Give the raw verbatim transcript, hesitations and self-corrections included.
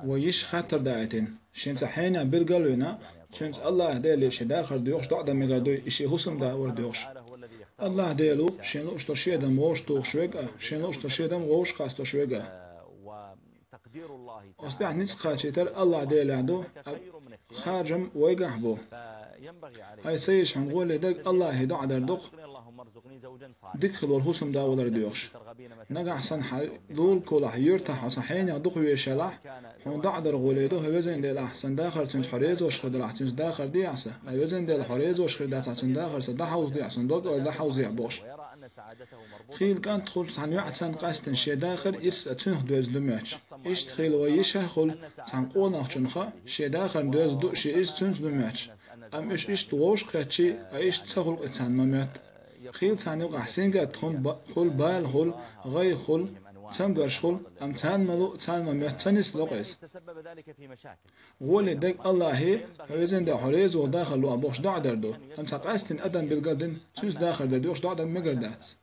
Вай йиша хаттар даийтина, шен цхьа хьенех билгал а вина, цуьнца АллахӀ-Деле шен дахар доьхуш доӀа дан мегар дуй, и шен хӀусамда вар доьхуш. АллахӀ-Дело шен луъуш долу шен адам вовшахтухуш верг а, шен луъуш долу шен адам вовшахкхоссош верг а. Оцу тӀехь ницкъ кхачийтар АллахӀ-Делехь ду, а харжам вайгахь бу. Хьайн са йиша, хьуна гӀоле дерг АллахӀе доӀа дар ду-кх, дика хила волу хӀусамда валар доьхуш. Нагахь санна хьан лулахь, юьртахь хьо цхьа хьенех дукха везаш ялахь, хьуна доӀа дар гӀоле ду: хӀай везан Дела, ахь сан дахар цуьнца хьо резавеш хир делахь, цуьнца дахар дехьа сан, хӀай везан Дела, хьо резавеш хир дацахь, цуьнан дахар сан дӀахьовзадехьа, сан дог ойла дӀахьовзехьа бохуш. Хийла кӀант хуьлу цхьана йоӀца къаьстина шен дахар ирс а цуьнах доьзна ду моьттуш. Иштта хийла вай йиша а хуьлу цхьана къонахчунах шен дахарна доьзна ду шен ирс цуьнца ду моьттуш. Амма уьш иштта вовшахкхетчий, а иштта ца хуьлу-кх и царна ма моьтту. Хийла царна юкъахь сингаттам хуьлу, ба-, хуьлу, бала хуьлу, гӀай хуьлу, цамгарш хуьлу, амма царна ма луъу, царна ма моьтту, ца нисло-кх иза. ГӀоле дерг АллахӀе, хӀай везан Дела, хьо реза валу дахар лолахь бохуш доӀа дар ду. Амма цхьа къаьстина адам билгал а дина, цуьнца дахар дан доьхуш доӀа дан мегар дац.